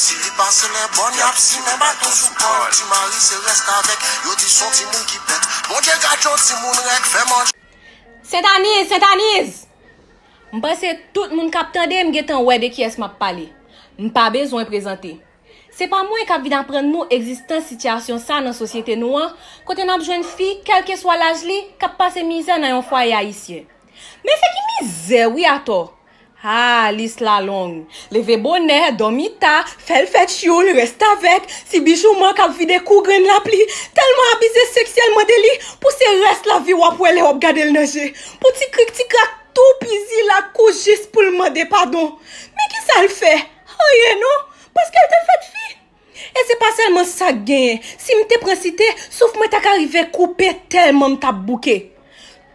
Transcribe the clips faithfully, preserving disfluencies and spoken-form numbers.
Si li pase lè bòn, y ap simen baton sou kò l. Ti Mari se restavèk, yo di s on timoun ki bèt. Bondye gad yon timoun rèk fè manje. Sentaniz, Sentaniz! M panse tout moun k ap tande m gentan wè de kiyès m ap pale. M pa bezwen prezante. Se pa mwen k ap vin aprann nou egzistans sitiyasyon sa nan sosyete nou an, kote n ap jwenn fi, kèlkeswa laj li, k ap pase mizè nan yon fwaye ayisyen. Men se ki mizè wi atò! Ah, lis la long. Leve bonè, dòmi ta, fè l fè tyoul, restavèk, ti bijouman k ap vide kou grenn lapli, tèlman abize seksyèlman de li, pou se rès lavi w ap wè lè w ap gade l nan je. Pou ti krik ti krak tou pizi l ak kou jis pou l mande padon. Men kisa l fè? Anyen non, paske l te fèt fi. E se pa sèlman sa k genyen, si m te pran site, souf mwen ta ka rive koupe tèlman m t ap bouke.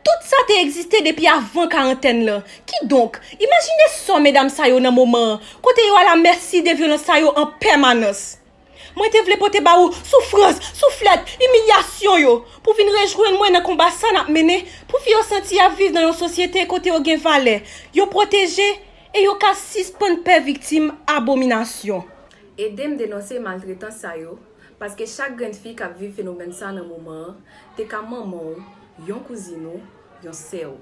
Tout sa te egziste depi avan karantèn lan. Kidonk, imajine sò medam sa yo nan moman an, kote yo alamèsi de vyolans sa yo an pèmanans. Mwen te vle pote ba ou soufrans, souflèt, imilyasyon yo, pou vin rejwenn mwen nan konba sa n ap mennen, pou fi yo santi y ap viv nan yon sosyete kote yo gen valè, yo pwoteje, e yo ka sispann pè viktim abominasyon. Ede m denonse maltretans sa yo, paske chak grenn fi k ap viv fenomèn sa nan moman an te ka manman w, yon kouzin ou, yon sè ou.